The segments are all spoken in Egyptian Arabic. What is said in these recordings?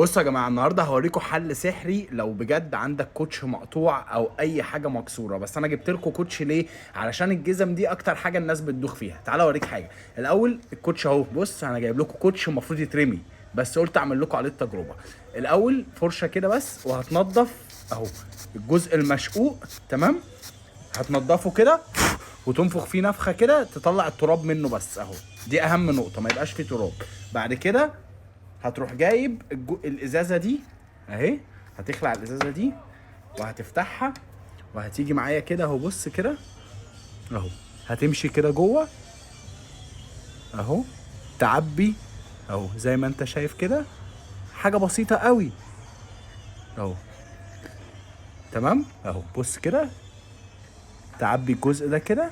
بصوا يا جماعة، النهارده هوريكم حل سحري لو بجد عندك كوتش مقطوع او اي حاجة مكسوره. بس انا جبت لكم كوتش ليه؟ علشان الجزم دي اكتر حاجة الناس بتدوخ فيها. تعالوا اوريك حاجة الاول. الكوتش اهو، بص انا جايب لكم كوتش المفروض يترمي، بس قلت اعمل لكم عليه التجربة. الاول فرشه كده بس، وهتنضف اهو الجزء المشقوق، تمام؟ هتنضفه كده وتنفخ فيه نفخه كده تطلع التراب منه، بس اهو دي اهم نقطه، ما يبقاش فيه تراب. بعد كده هتروح جايب الازازه دي اهي، هتخلع الازازه دي وهتفتحها وهتيجي معايا كده اهو، بص كده اهو، هتمشي كده جوه اهو، تعبي اهو زي ما انت شايف كده، حاجة بسيطة قوي اهو، تمام اهو. بص كده، تعبي الجزء ده كده،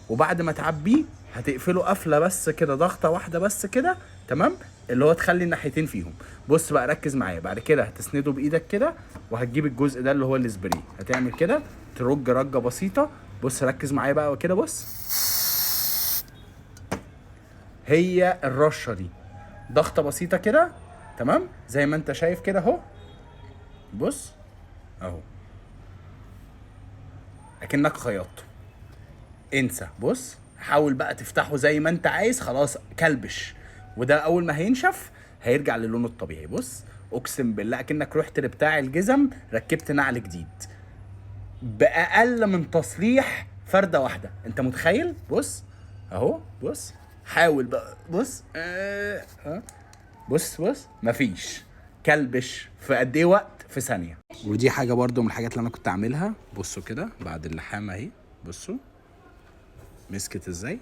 وبعد ما تعبيه هتقفله قفله بس كده، ضغطه واحدة بس كده، تمام؟ اللي هو تخلي الناحيتين فيهم. بص بقى ركز معايا. بعد كده هتسنده بايدك كده، وهتجيب الجزء ده اللي هو السبراي، هتعمل كده ترج رجه بسيطة. بص ركز معايا بقى كده، بص هي الرشه دي ضغطه بسيطة كده، تمام؟ زي ما انت شايف كده اهو، بص اهو، اكنك خيطته. انسى، بص حاول بقى تفتحه زي ما انت عايز، خلاص كلبش. وده اول ما هينشف هيرجع للونه الطبيعي. بص اقسم بالله اكنك رحت لبتاع الجزم ركبت نعل جديد باقل من تصليح فرده واحدة، انت متخيل؟ بص اهو، بص حاول بقى، بص بص بص مفيش كلبش. في قد ايه وقت؟ في ثانية. ودي حاجة برضو من الحاجات اللي انا كنت اعملها. بصوا كده بعد اللحامه اهي، بصوا مسكت ازاي.